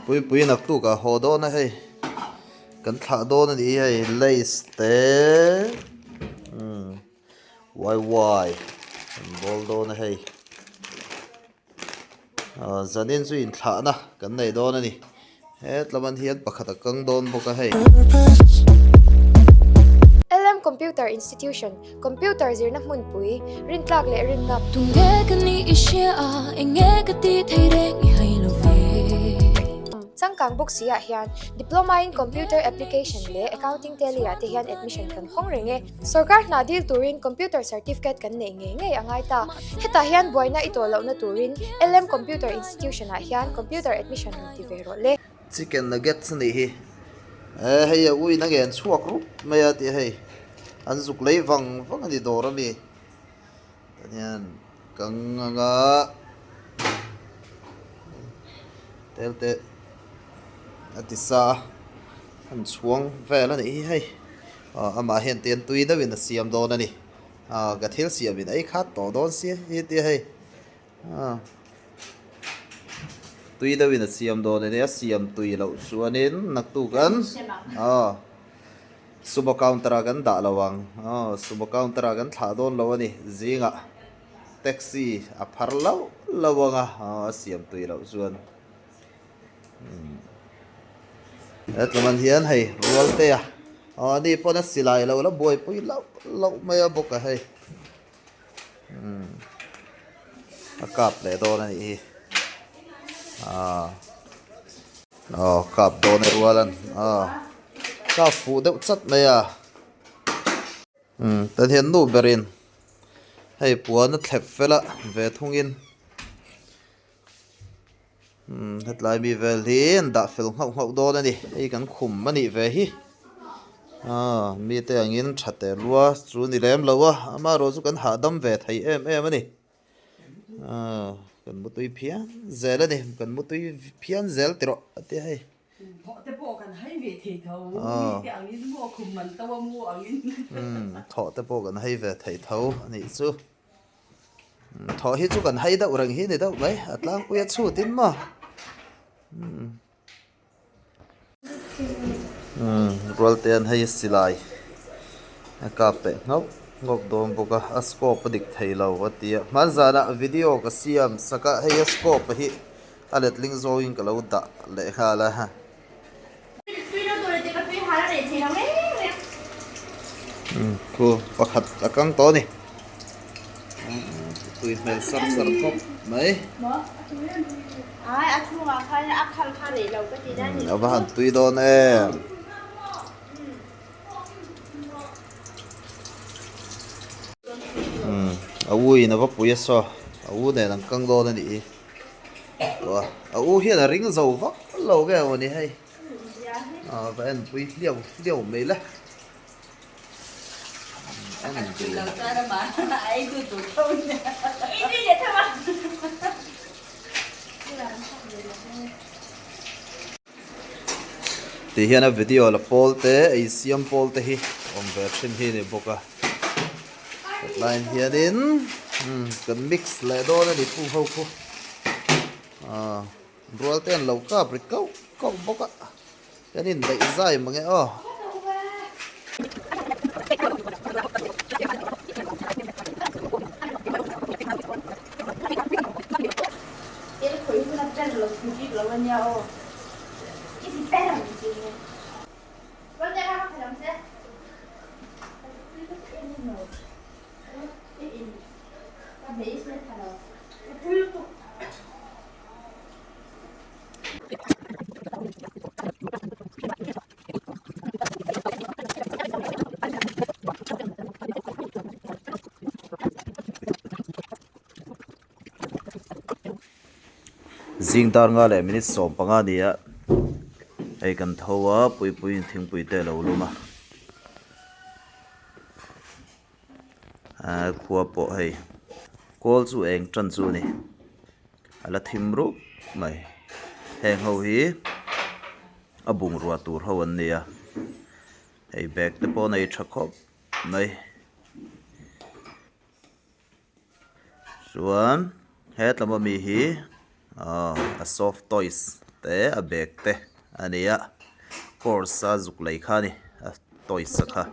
Puipui naktuk ah haw dawn a hei kan thlah dawn a nih hi hei lace te wai wai kan bawl dawn a hei zanin chu inthlahna kan nei dawn a ni hetlam an hian pakhat a kang dawn bawk a hei. LM Computer Institution Computer zirna hmunpui, rintlak leh rinna. Tunge ka ni i hria a, enge ka ti thei reng i hai lo ve. Changkang bawk si ah hian Diploma in Computer Application leh Accounting Tally ah te hian admission kan hawng reng e. Sorkar hna dil turin Computer Certificate kan neih ngei ngei a ngai ta. Hetah hian buaina i tawh lohna turin LM Computer Institution ah hian Computer admission rawn ti ve rawh le. Chicken nuggets a nih hi. Eh hei a uin a ngen chhuak rup mai a tih hei an zuk lei vang vang a ni dawr a mi tan hian kang anga tel te a ti sa a an chhuang vel a nih hi hei ah amah hian tian tui deuhin a siam dawn a ni ah ka thil siamin ei khat tawh dawn sia hi tia hei. Tui deuhin a siam dawn a nia, siam tui loh chuanin naktuk an aw sumo counter ah kan dah lo ang aw sumo counter ah kan thlah dawn lo a ni zingah taxi a phar loh loh ang a aw a siam tui loh chuan hetlam an hian hei rual te a aw ani pawn a silai lo la buaipui loh loh mai a bawk a hei. A kap leh dawn a nih hi aaa aw kap dawn e rual an aw kap fuh deuh chat mai a umm tan hian nu berin hei puan a thlep fel a ve thungin Umm hetlai mi vel hi an dah fel nghauh nghauh dawn a ni hei kan khum a nih ve hi aaa mite angin tha teh lua chu ni lem lo a amaherawh chu kan hahdam ve thei em em a ni aaa kan mutui phian zel a ni kan mutui phian zel ti rawh a tia hei. Thawh te pawh kan hai ve thei tho mite angin maw khum man to a mu angin. Umm thawh te pawh kan hai ve thei tho a nih chu. Thawh hi chu kan hai deuh reng hi ni deuh mai a tlangpui a chhut in maw umm rual te an hei silai a kap leh nghauh nghauh dawn bawk a a scope a dik thei lo a ti a hmanzanah video ka siam sak a hei a scope hi a letling zawngin ka lo dah leh nghal a. Khu pakhat a kang tawh a ni tui hmel sar sar khawp mai a va han tui dawn em a u in a va pui a saw a u nen an kang dawn a nih hi. A u hian a ring zo vak lo nge aw ni hei a va en pui hliau hliau mai le Ti hian a video la pawl te ei siam pawl te hi awm ve thin hi ni bawk a hetlai hianin kan mix leh dawn a ni pu ho khu ah rual te an lo kap ri kauh kauh bawk a kan indaih zai mange aw. Zing dar nga leh minute 15 a ni a hei kan tho a puipuiin thingpui te a lo lum a ahh khua pawh hei kawl chu eng tan chu a ni a la thim rup mai heng ho hi a bungrua tur ho an ni a hei bag te pawh a nei tha khawp mai. Chuan hetlama mi hi ahh a soft toys. Te a bag te a nei a course a zuk lei kha a ni a toys a kha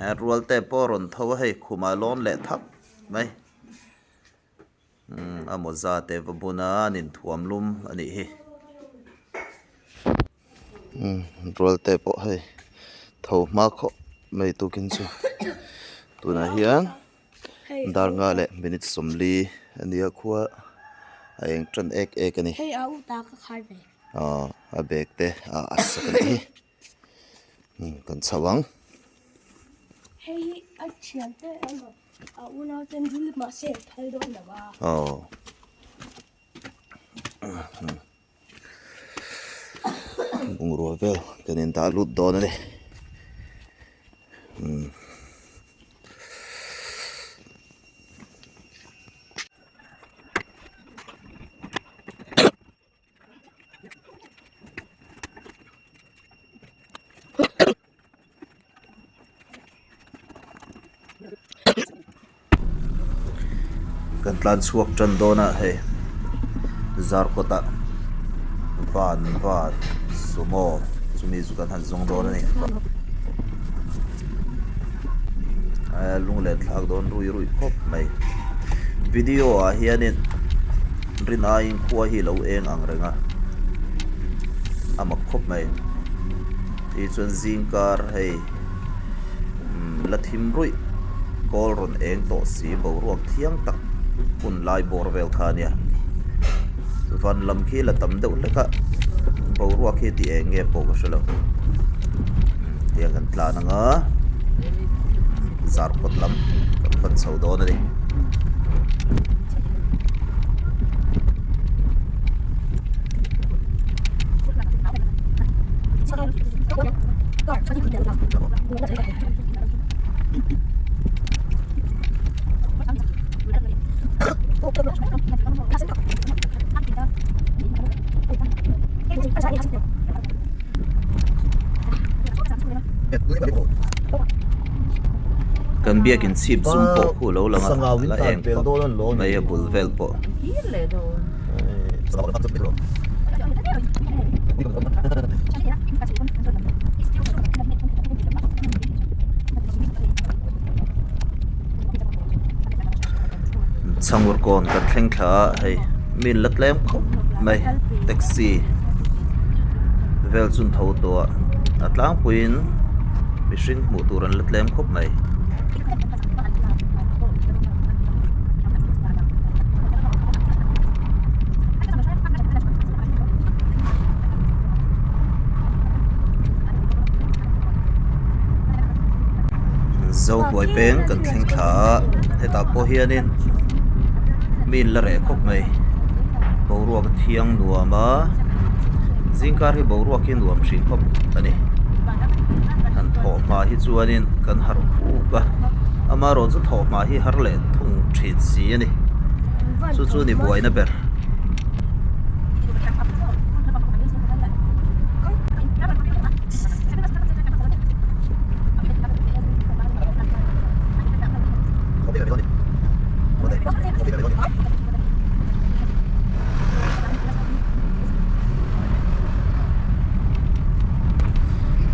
eh rual te pawh a rawn tho a hei khumah a lawn leh thap mai umm a mawza te va bun a an inthuam lum a nih hi umm rual te pawh hei tho hma khawp mai tukin chu tunah hian. Dar nga leh minute 40 a nia khua a eng tan ek ek a ni. Hei a u ta ka khai ve. Aw a bag te a a sak a nih hi. Umm kan chho ang. Hei hi a thian te emaw a unau ten rul mahse an phal dawn lo a. Aw. Bungrua vel kan in dah lut dawn a ni. Umm. Kan tlan chhuak tan dawn a hei zarkawt ah van van sumo chumi chu kan han zawng dawn a ni lunglen thlak dawn rui rui khawp mai video ah hianin rin aiin khua hi a lo eng ang reng a a mak khawp mai tih chuan zingkar hei umm la thim ruih kawl rawn eng tawh si boruak thiang tak hun lai bawr vel kha a nia van lam khi la tam deuh hlek a boruak hi tih eng nge pawh ka hre lo tiang kan tlan ang a zarkawt lam kan pan chho dawn a ni. Kan biakin chhip zum pawh khu lo lang a la eng phawt mai a bul vel pawh. Chhangur kawn kan thleng thla a hei mi la tlem khawp mai taxi vel chu an tho tawh a a tlangpuiin mihring hmuh tur an la tlem khawp mai. Zohnuai peng kan thleng thla a hetah pawh hianin mi in la reh khawp mai boruak a thiang nuam a zingkar hi boruak hi nuam thin khawp a ni han thawh hma hi chuanin kan harh khuk a amaherawh chu thawh hma hi har leh thung thin si a ni chu chu ni buaina ber.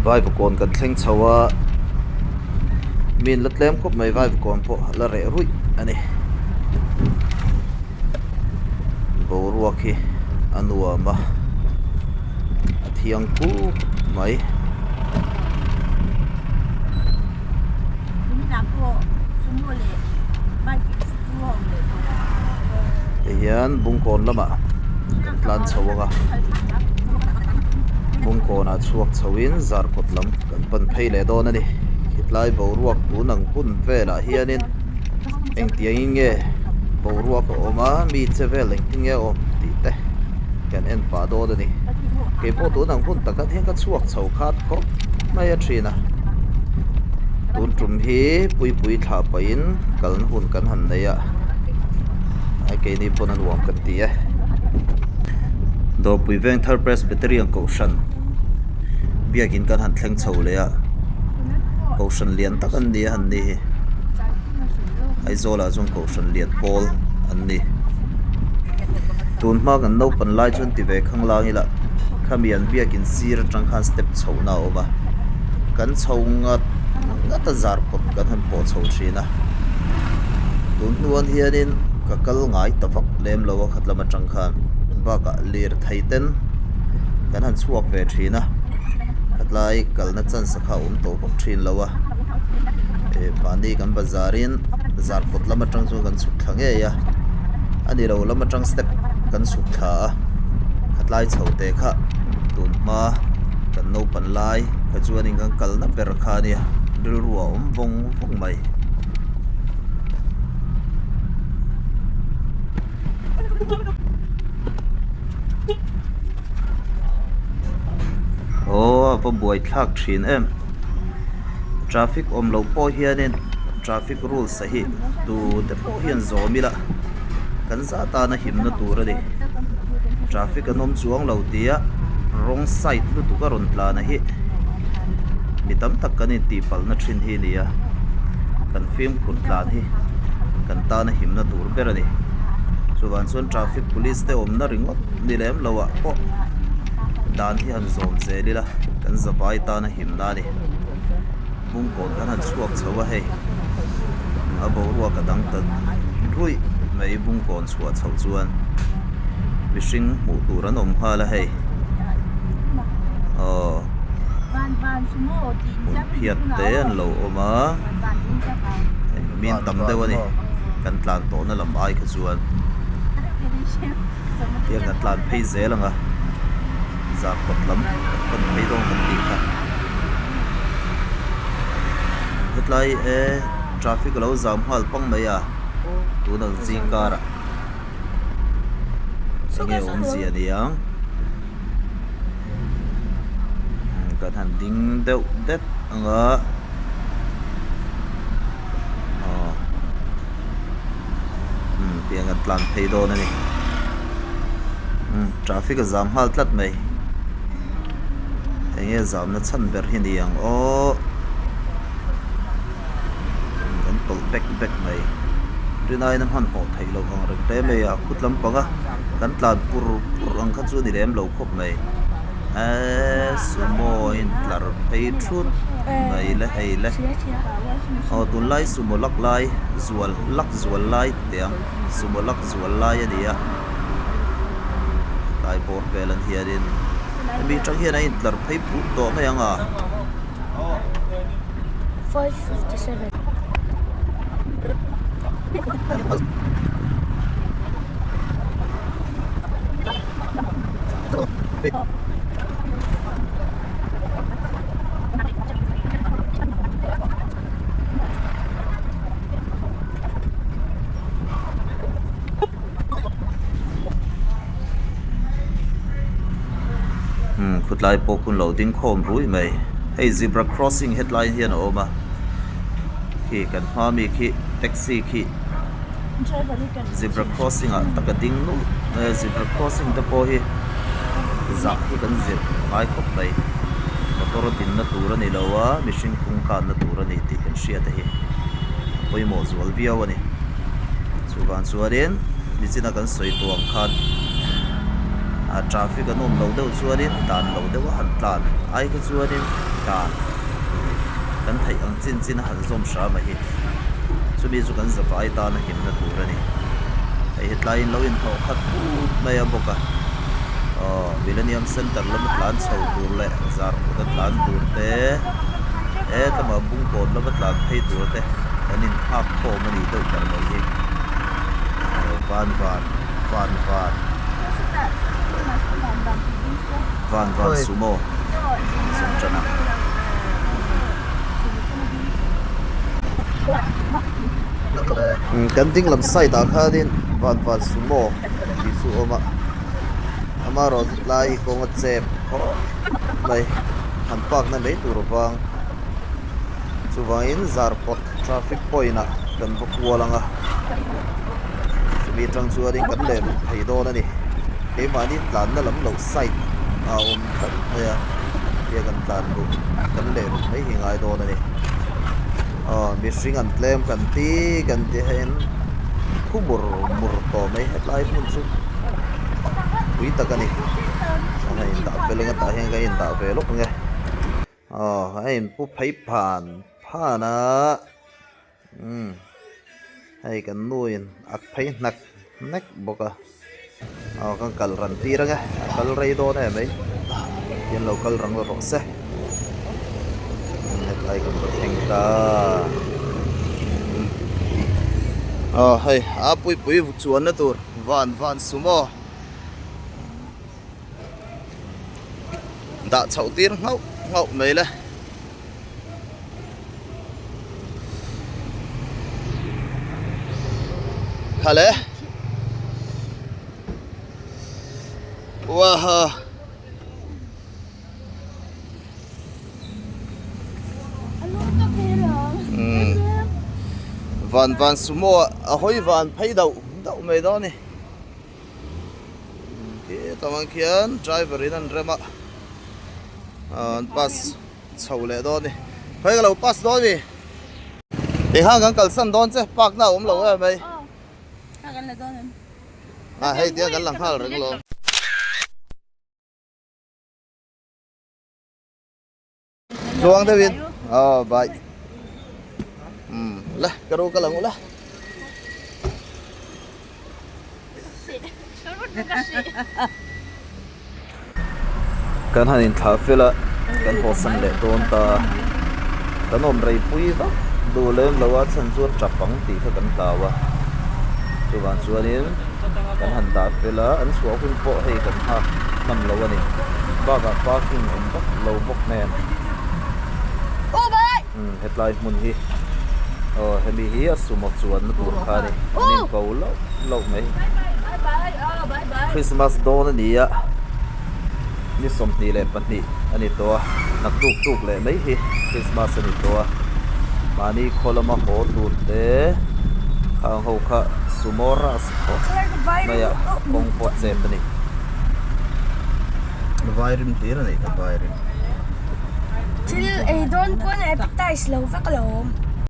Vaivakawn kan thleng chho a mi an la tlem khawp mai vaivakawn pawh a la reh ruih a ni boruak hi a nuam a a thiang kuk mai. Tihian Bungkawn lamah kan tlan chho ang a Bungkawnah chhuak chhoin Zarkawt lam kan pan phei leh dawn a ni hetlai boruak tun ang hun velah hianin engtiangin nge boruak a awm a mi che vel engtin nge a awm tih te kan en pah dawn a ni keipawh tun ang hun takah hian ka chhuak chho khat khawp mai a thin a tun tum hi puipui thlah pahin kalna hun kan han nei a a keini pawn a nuam kan ti e dawrpui veng thar Presbyterian kohhran biakin kan han thleng chho leh a kohhran lian tak an ni a han ni hi Aizawlah chuan kohhran lian pawl an ni. Tun hma kan naupan lai chuan ti ve khang lang ila khami an biakin sir atang khan step chhohna a awm a, kan chho ngat ngat a zar kawt kan han pawh chho thin a. Tun hnuan hianin ka kal ngai ta vak lem lo a khat lam atang khan bakah lirthei ten kan han chhuak ve thin a, khatlai kalna chance kha a awm tawh vak thin lo a. Eh mahni kan bazar in zar kawt lam atang chuan kan chhuk thla ngei a, a ni lo lam atang step kan chhuk thla a, khatlai chho te kha tun hma kan naupan lai kha chuanin kan kalna ber kha a nia rilru a awm vawng vawng mai. Aw a va buai thlak thin em traffic awm loh pawh hianin traffic rules a hi tu te pawh hian zawm ila kan zah tana himna tur a ni traffic an awm chuang lo tia wrong side lutuk a rawn tlan a hi mi tam tak kan intih palhna thin hi a ni a kan fimkhur tlan hi kan tana himna tur ber a ni chuvang chuan traffic police te awmna ringawt ni lem lo ah pawh dan hi han zawm zel ila kan zavai tana himna a ni bungkawn kan han chhuak chho a hei a boruak a dang ta ruih mai bungkawn chhuah chhoh chuan mihring hmuh tur an awm nghal a hei aw hmun phiat te an lo awm a min tam deuh a ni kan tlan tawhna lam ai kha chuan tiang kan tlan phei zel ang a zar kawt lam kan pan phei dawn kan tih kha hetlai e traffic a lo zam nghal pang mai a tun ang zing karah enge awmzia ni ang kan han ding deuh det ang a aw umm tiang kan tlan phei dawn a ni umm traffic a zam nghal tlat mai enge zamna chhan ber hi ni ang aw kan tawlh bek bek mai rinaiin a hmanhmawh theih loh ang reng hle mai a khut lampang a kan tlan pur pur ang kha chu a ni lem lo khawp mai eee sumo a intlar phei thut mai le hei le aw tunlai sumo lak lai zual lak zual lai teh ang sumo lak zual lai a ni a tlai bawr vel an hianin hemi atang hian a intlar phei put tawh mai ang a. 557. Umm khutlai pawh hun lo ding khawm rui mai hei zebra crossing hetlai hian a awm a khi kan hma mi khi taxi khi zebra crossing ah tak a ding nulh mai a zebra crossing te pawh hi zah hi kan zir ngai khawp mai motor a dinna tur a ni lo a mihring kawng kanna tur a ni tih kan hriat a hi a pawimawh zual viau a ni chuvang chuanin nichina kan sawi tawh ang khan a traffic an awm loh deuh chuanin dan lo deuh a han tlan ai kha chuanin dan kan theih ang chin chin a han zawm hram a hi chumi chu kan zavai tan a himna tur a ni hei hetlai in lo inhlawh khat put mai a bawk a aw millennium center lama tlan chho tur leh zarkawt a tlan tur te hetlama bungkawn lama tlan phei tur te kan inphak khawm a nih deuh ber mai hi aw van van van van van van sumo zawng tan a. Kan ding lam side ah khanin van van sumo tih chu a awm a amaherawh chu tlai hi kawng a chep khawp mai han park na mai tur avang chuvangin zarkawt traffic point ah kan va kual ang a chumi atang chuanin kan leh luh thei dawn a ni keimahni tlanna lam loh side a awm tlat mai a tia kan tlan luh kan leh luh mai hi ngai dawn a ni aw mihring an tlem kan ti kan ti hian thu mur mur tawh mai hetlai hmun chu. pui tak a ni. A indah fel anga tah hian ka indah ve lawk ang e. Aw a inpu phei phan phan a umm hei kan nu in a phei hnak hnek bawk a aw kan kal ran tir ang e a kal rei dawn em mai hian lo kal rang rawh se hetlai kan va thleng ta aw hei a puipui chuanna tur van van sumo. Dah chhoh tir nghauh nghauh mai le. Hale. Waha. Van van sumo a hawi van phei dauh dauh mai dawn a ni. Khi tamang khian driver in an rem a an pass chho leh dawn a ni khawi ka lo pass dawn a ni tikhan kan kalsan dawn che park na a awm lo em mai a hei tia kan la nghal reng lo. Tluang deuhin aw bye umm la ka ro ka lang ula kan han inthlah fel a kan haw san leh dawn ta a kan awm rei pui vak duh lem lo a chhan chu a tap ang tih kha kan hlau a chuvang chuanin kan han dah fel a an chhuah hun pawh hei kan nghak hman lo a ni bakah parking awm vak lo bawk nen umm hetlai hmun hi aw hemi hi a sumo chuanna tur kha a ni an inko loh loh mai Christmas dawn a ni a ni 22 a ni tawh a naktuk tuk leh mai hi Christmas a ni tawh a mahni khaw lama haw tur te khang ho kha sumo ras khawp mai a kawng pawh chep a ni. Vairim hlir a nih kha vairim. Thil ei dawn pawn appetize lo vek a lo awm.